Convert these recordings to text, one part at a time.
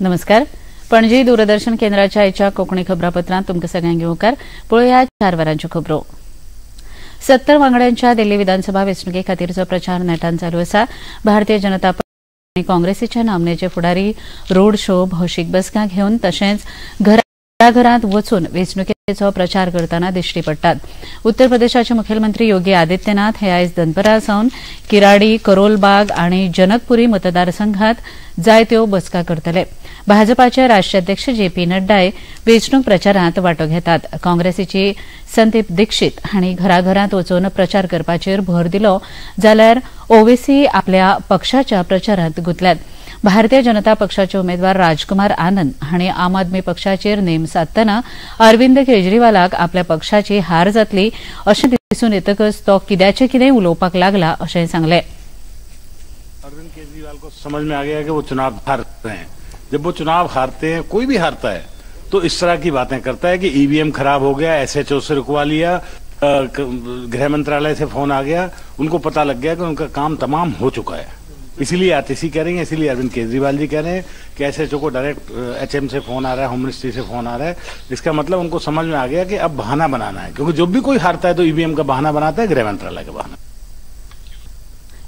नमस्कार. पणजी दूरदर्शन केंद्राच्या आयच्या कोंकणी खबरापत्रांत तुमकां सगळ्यांक येवकार. पळोवया 4 वरांच्यो खबरो. 70 वांगड्यांच्या दिल्ली विधानसभा वेंचणुके खातीरचो प्रचार नेटान चालू आसा. भारतीय जनता पक्ष आनी काँग्रेसीच्या नामनेचे फुडारी रोड शो, भौशीक बसका घेवन तशेंच घराघरांत वचून वेंचणुकेचो प्रचार करतना दिश्टी पडटात. उत्तर प्रदेशाचे मुखेलमंत्री योगी आदित्यनाथ हे आयज दनपरां सावन किराडी, करोलबाग आनी जनकपुरी मतदारसंघात जायत्यो बसका करतले. भाजपाचे राष्ट्रीय अध्यक्ष जे पी नड्डाय वेंचणूक प्रचारांत वांटो घेतात. काँग्रेसीची संदीप दीक्षित हांणी घराघरांत वचून प्रचार करपाचेर भर दिलो, जाल्यार ओवेसी आपल्या पक्षाच्या प्रचारांत गुंतल्यात. भारतीय जनता पक्षाचे उमेदवार राजकुमार आनंद हांणी आम आदमी पक्षाचेर नेम सादतना अरविंद केजरीवालाक आपल्या पक्षाची हार जातली अशें दिसून येतकच तो कित्याचें कितें उलोवपाक लागला अशें सांगलें. अरविंद केजरीवाल को समझ में आ गया कि वो चुनाव हारते हैं. जब वो चुनाव हारते हैं, कोई भी हारता है तो इस तरह की बातें करता है कि ईवीएम खराब हो गया, एसएचओ से रुकवा लिया, गृह मंत्रालय से फोन आ गया, उनको पता लग गया कि उनका काम तमाम हो चुका है. इसीलिए आतिशी कह रही हैं, इसीलिए अरविंद केजरीवाल जी कह रहे हैं कि एसएचओ को डायरेक्ट एचएम से फोन आ रहा है, होम मिनिस्ट्री से फोन आ रहा है. इसका मतलब उनको समझ में आ गया कि अब बहाना बनाना है, क्योंकि जब भी कोई हारता है तो ईवीएम का बहाना बनाता है, गृह मंत्रालय का बहाना.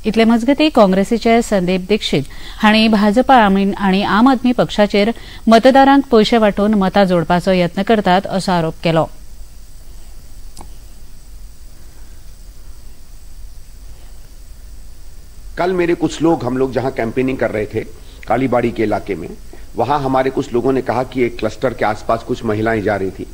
इतले मजगती काँग्रेसीचे संदीप दीक्षित हांणी भाजपा आनी आम आदमी पक्षाचेर मतदारांक पयशे वांटून मतां जोडपाचो यत्न करतात असो आरोप केलो. कल मेरे कुछ लोग, हम लोग जहां कैंपेनिंग कर रहे थे कालीबाड़ी के इलाके में, वहां हमारे कुछ लोगों ने कहा कि एक क्लस्टर के आसपास कुछ महिलाएं जा रही थी.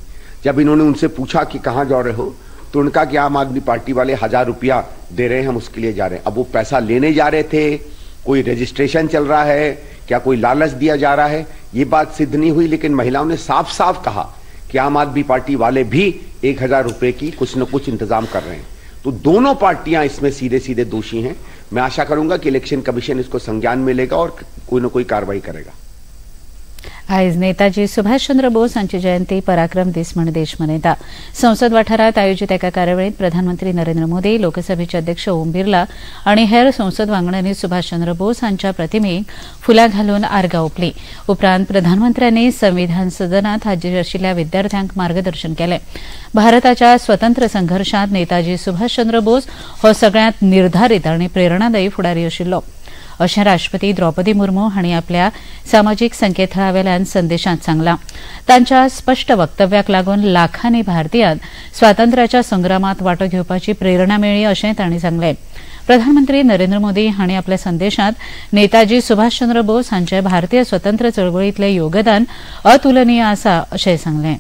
जब इन्होंने उनसे पूछा कि कहां जा रहे हो, तो उनका कि आम आदमी पार्टी वाले 1000 रुपया दे रहे हैं, हम उसके लिए जा रहे हैं. अब वो पैसा लेने जा रहे थे, कोई रजिस्ट्रेशन चल रहा है, क्या कोई लालच दिया जा रहा है, ये बात सिद्ध नहीं हुई. लेकिन महिलाओं ने साफ साफ कहा कि आम आदमी पार्टी वाले भी 1000 रुपये की कुछ न कुछ इंतजाम कर रहे हैं. तो दोनों पार्टियां इसमें सीधे सीधे दोषी हैं. मैं आशा करूंगा कि इलेक्शन कमीशन इसको संज्ञान में लेगा और कोई ना कोई कार्रवाई करेगा. आयज नेताजी सुभाषचंद्र बोस हांची जयंती पराक्रम दीस म्हूण देश मनयता. संसद वाठारांत आयोजीत एका कार्यावळींत प्रधानमंत्री नरेंद्र मोदी, लोकसभेचे अध्यक्ष ओम बिर्ला आनी हेर संसद वांगड्यांनी सुभाषचंद्र बोस हांच्या प्रतिमेक फुलां घालून आर्गां ओंपली. उपरांत प्रधानमंत्र्यांनी संविधान सदनांत हाजीर आशिल्ल्या विद्यार्थ्यांक मार्गदर्शन केलें. भारताच्या स्वतंत्र संघर्शांत नेताजी सुभाषचंद्र बोस हो सगळ्यांत निर्धारीत आनी प्रेरणादायी फुडारी आशिल्लो अशें राष्ट्रपती द्रौपदी मुर्मू हांणी आपल्या सामाजीक संकेतथळावेल्यान संदेशांत सांगलां. तांच्या स्पश्ट वक्तव्याक लागून लाखांनी भारतीयांक स्वातंत्र्याच्या संग्रामांत वांटो घेवपाची प्रेरणा मेळ्ळी अशें तांणी सांगलें. प्रधानमंत्री नरेंद्र मोदी हांणी आपल्या संदेशांत नेताजी सुभाषचंद्र बोस हांचे भारतीय स्वतंत्र चळवळींतलें योगदान अतुलनीय आसा अशें सांगलें.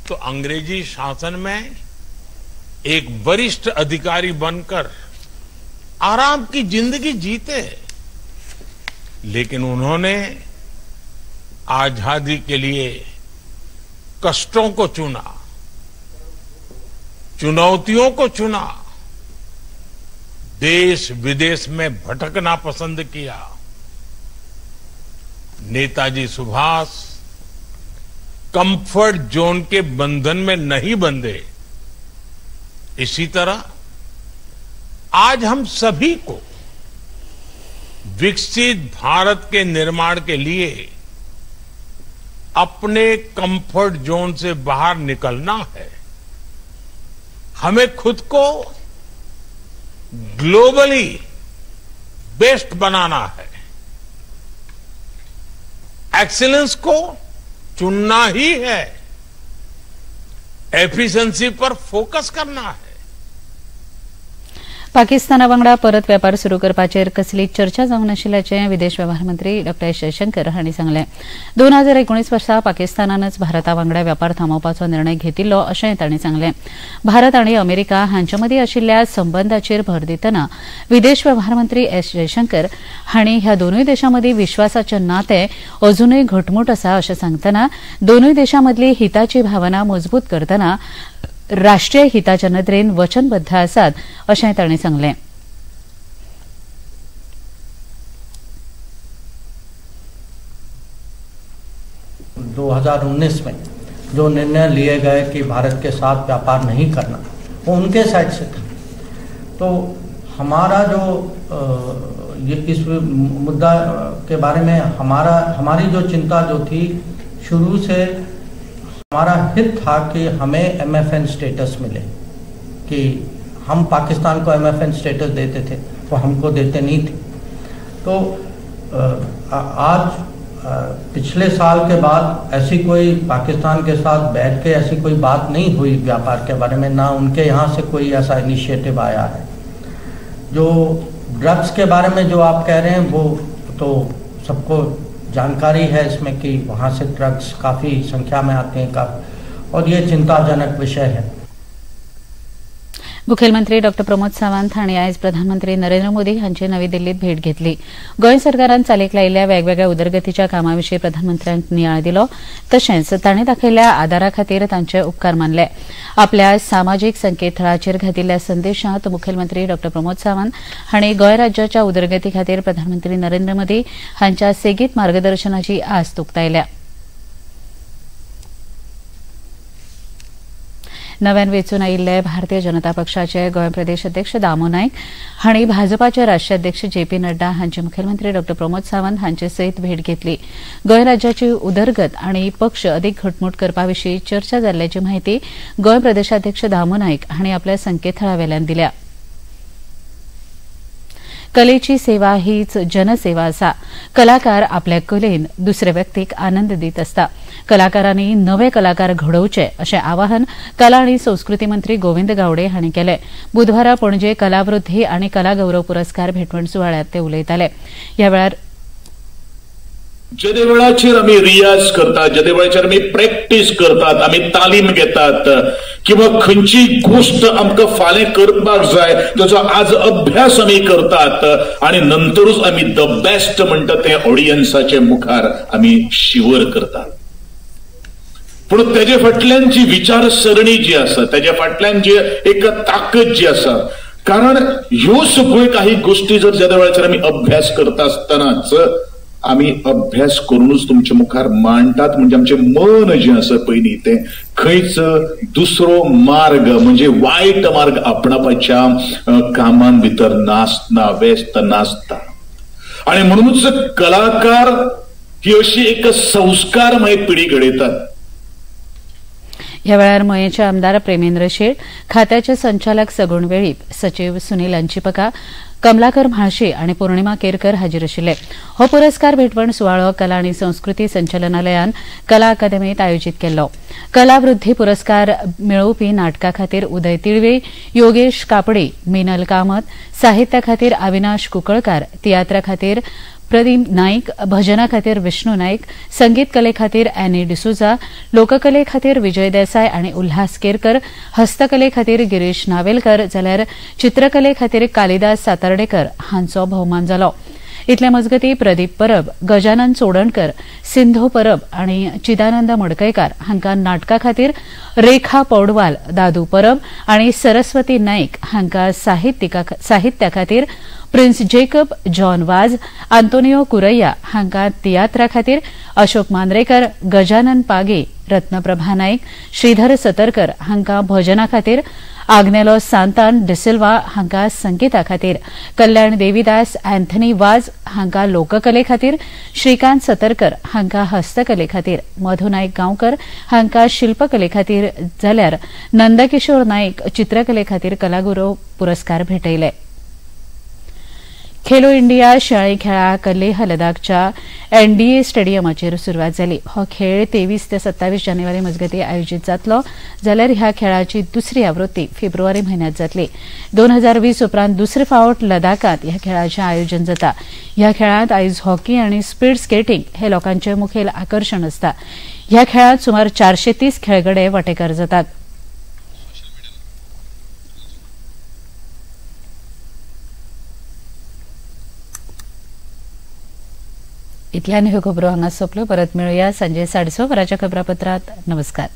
तो अंग्रेजी शासन में एक वरिष्ठ अधिकारी बनकर आराम की जिंदगी जीते, लेकिन उन्होंने आजादी के लिए कष्टों को चुना, चुनौतियों को चुना, देश विदेश में भटकना पसंद किया. नेताजी सुभाष कंफर्ट जोन के बंधन में नहीं बंधे. इसी तरह आज हम सभी को विकसित भारत के निर्माण के लिए अपने कंफर्ट जोन से बाहर निकलना है. हमें खुद को ग्लोबली बेस्ट बनाना है. एक्सीलेंस को चुनना ही है, एफिशिएंसी पर फोकस करना है. पाकिस्ताना वांगडा परत वेपार सुरू करपाचेर कसलीच चर्चा जावंक नाशिल्ल्याचें विदेश वेव्हार मंत्री डॉ एस जयशंकर हांणी सांगलें. 2019 वर्सा पाकिस्तानानच भारता वांगडा वेपार थांबोवपाचो निर्णय घेतिल्लो अशेंय तांणी सांगलें. भारत आनी अमेरिका हांचे मदीं आशिल्ल्या संबंदाचेर भर दितना विदेश वेव्हार मंत्री एस जयशंकर हांणी ह्या दोनूय देशां मदीं विश्वासाचें नातें अजुनूय घटमूट आसा अशें सांगतना दोनूय देशां मदली हिताची भावना मजबूत करतना राष्ट्रीय हिताच्या नदरेन वचनबद्ध आसात अशें तांणी सांगलें. 2019 में जो निर्णय लिए गए कि भारत के साथ व्यापार नहीं करना, वो उनके साइड से था. तो हमारा जो इस मुद्दा के बारे में हमारी जो चिंता जो थी शुरू से, हमारा हित था कि हमें MFN status मिले, कि हम पाकिस्तान को MFN status देते थे वो हमको देते नहीं थे। तो आज पिछले साल के बाद ऐसी कोई पाकिस्तान के साथ बैठ के ऐसी कोई बात नहीं हुई व्यापार के बारे में, ना उनके यहाँ से कोई ऐसा इनिशिएटिव आया है। जो ड्रग्स के बारे में जो आप कह रहे हैं वो तो सबको जानकारी है इसमें कि वहाँ से ड्रग्स काफ़ी संख्या में आते हैं और ये चिंताजनक विषय है। मुखेलमंत्री डॉ प्रमोद सावंत हांणी आयज प्रधानमंत्री नरेंद्र मोदी हांची नवी दिल्लीत भेट घेतली. गोंय सरकारान चालीक लायिल्ल्या वेगवेगळ्या उदरगतीच्या कामां विशीं प्रधानमंत्र्यांक नियाळ दिलो, तशेंच तांणी दाखयल्ल्या आदारा खातीर तांचे उपकार मानले. आपल्या सामाजीक संकेतथळाचेर घातिल्ल्या संदेशांत मुखेलमंत्री डॉ प्रमोद सावंत हांणी गोंय राज्याच्या उदरगती खातीर प्रधानमंत्री नरेंद्र मोदी हांच्या सेगीत मार्गदर्शनाची आस्त उक्तायल्या. नव्यान वेंचून आयिल्ले भारतीय जनता पक्षाचे गोंय प्रदेश अध्यक्ष दामू नायक हांणी भाजपाचे राष्ट्रीय अध्यक्ष जे पी नड्डा हांची मुखेलमंत्री डॉ प्रमोद सावंत हांचे सयत भेट घेतली. गोंय राज्याची उदरगत आनी पक्ष अदीक घटमूट करपा विशीं चर्चा जाल्ल्याची माहिती गोंय प्रदेशाध्यक्ष दामू नायक हांणी आपल्या संकेतथळा वेल्यान दिल्या. कलेची सेवा हीच जनसेवा आसा. कलाकार आपल्या कलेन दुसऱ्या व्यक्तीक आनंद दीत आसता. कलाकारांनी नवे कलाकार घडोवचे अशें आवाहन कला आनी संस्कृती मंत्री गोविंद गावडे हांणी केलें. बुधवारा पणजे कलावृद्धी आनी कला गौरव पुरस्कार भेटवण सुवाळ्यांत ते उलयताले. ह्या वेळार जेदे वेळाचेर आमी रियाज करतात, जेदे वेळाचेर आमी प्रॅक्टीस करतात, आमी तालीम घेतात किंवा खंयची गोष्ट आमकां फाल्यां करपाक जाय ताचो आज अभ्यास आमी करतात आनी नंतरूच आमी the best म्हणटा तें ऑडियन्साचे मुखार आमी शिवर करतात. पूण तेजे फाटल्यान जी विचारसरणी जी आसा, तेजे फाटल्यान जी एक ताकद जी आसा, कारण ह्यो सगळ्यो काही गोष्टी जर जेदे वेळाचेर आमी अभ्यास करता आसतनाच आमी अभ्यास करूनच तुमच्या मुखार मांडटात, म्हणजे आमचें मन जें आसा पयलीं तें खंयच दुसरो मार्ग म्हणजे वायट मार्ग आपणावपाच्या कामान भितर नासना, व्यस्त नासता. आनी म्हणूनच कलाकार ही अशी एक संस्कारमय पिढी घडयतात. ह्या वेळार मयेंचे आमदार प्रेमेंद्र शेट, खात्याचे संचालक सगुण वेळीप, सचीव सुनील अंचिपका, कमलाकर म्हाळशी आनी पौर्णिमा केरकर हाजीर आशिल्ले. हो पुरस्कार भेटवण सुवाळो कला आनी संस्कृती संचालनालयान कला अकादमीत आयोजीत केल्लो. कलावृद्धी पुरस्कार मेळोवपी नाटका खातीर उदय तिळवे, योगेश कापडे, मिनल कामत, साहित्या खातीर अविनाश कुंकळकार, तियात्रा खातीर प्रदीप नाईक, भजना खातीर विष्णू नाईक, संगीत कले खातीर एनी डिसोजा, लोककले खातीर विजय देसाय आनी उल्हास केरकर, हस्तकले खातीर गिरीश नावेलकर, जाल्यार चित्रकले खातीर कालिदास सातार्डेकर हांचो भोवमान जालो. इतले मजगतीं प्रदीप परब, गजानन चोडणकर, सिंधू परब आनी चिदानंद मडकयकार हांकां नाटका खातीर रेखा पौडवाल, दादू परब आनी सरस्वती नाईक हांकां साहित्या खातीर Prince Jacob, John Vaz, Antonio Correia हांकां तियात्रा खातीर अशोक मांद्रेकर, गजानन पागे, रत्नप्रभा नाईक, श्रीधर सतरकर हांकां भजना खातीर आग्नेलो सांतान डिसिल्वा हांकां संगीता खातीर, कल्याण देवीदास, अँथनी वाज हांकां लोककले खातीर, श्रीकांत सतरकर हांकां हस्तकले खातीर, मधू नाईक गांवकर हांकां शिल्पकले खातीर, जाल्यार नंदकिशोर नाईक चित्रकले खातीर कलागुरू पुरस्कार भेटयले. खेलो इंडिया शिंयाळी खेळाक लेह लडाखच्या एनडीए स्टेडियमाचेर सुरवात जाली. हो खेळ 23 ते 27 जानेवारी मजगतीं आयोजीत जातलो, जाल्यार ह्या खेळाची दुसरी आवृत्ती फेब्रुवारी म्हयन्यांत जातली. 2020 उपरांत दुसरे फावट लडाखांत ह्या खेळाचें आयोजन जाता. ह्या खेळांत आयज हॉकी आनी स्पीड स्केटींग हे लोकांचें मुखेल आकर्शण आसता. ह्या खेळांत सुमार 430 खेळगडे वांटेकार जातात. इतल्यान ह्यो खबरो हांगा सोंपल्यो. परत मेळुया सांजे 6:30 वरांच्या खबरापत्रांत. नमस्कार.